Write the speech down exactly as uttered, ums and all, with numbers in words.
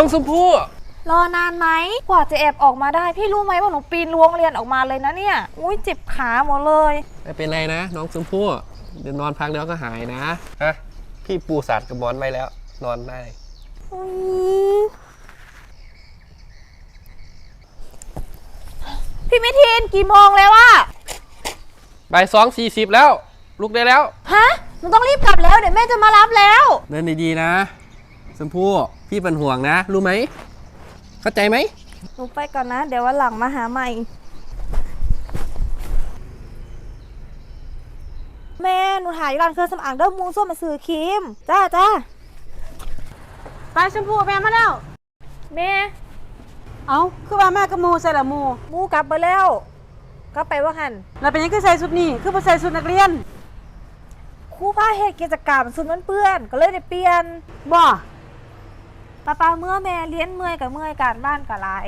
น้องชมพู่ รอนานไหม กว่าจะแอบออกมาได้ พี่รู้ไหมว่าหนูปีนรั้วโรงเรียนออกมาเลยนะเนี่ย อุ้ยเจ็บขาหมดเลย ไม่เป็นไรนะน้องชมพู่ เดี๋ยวนอนพักเดี๋ยวก็หายนะ ฮะ พี่ปูสาดกับหมอนไว้แล้ว นอนได้ อุ๊ย พี่มิทินกี่โมงแล้วอะ บ่ายสองสี่สิบแล้ว ลุกได้แล้ว ฮะ หนูต้องรีบกลับแล้ว เดี๋ยวแม่จะมารับแล้ว เดินดีๆนะ ชมพู่ พี่เป็นห่วงนะ รู้ไหม เข้าใจไหม หนูไปก่อนนะ เดี๋ยววันหลังมาหาใหม่ แม่ หนูถ่ายร้านเครื่องสำอางเด้อ หมู่ส่วนมาซื้อครีม จ้าจ้า ไปชมพู่ แม่มาแล้ว แม่ เอ้า คือว่ามากับหมู่ ใส่ละหมู่ หมู่กลับไปแล้ว กลับไปว่าหั่น แล้วเป็นหยังคือใส่ชุดนี้ คือบ่ใส่ชุดนักเรียน ครูพาเฮ็ดกิจกรรม ชุดมันเปื้อน ก็เลยได้เปลี่ยน บ่ ป้าป้าเมื่อแม่เรียนเมื่อยก็เมื่อย การบ้านก็หลาย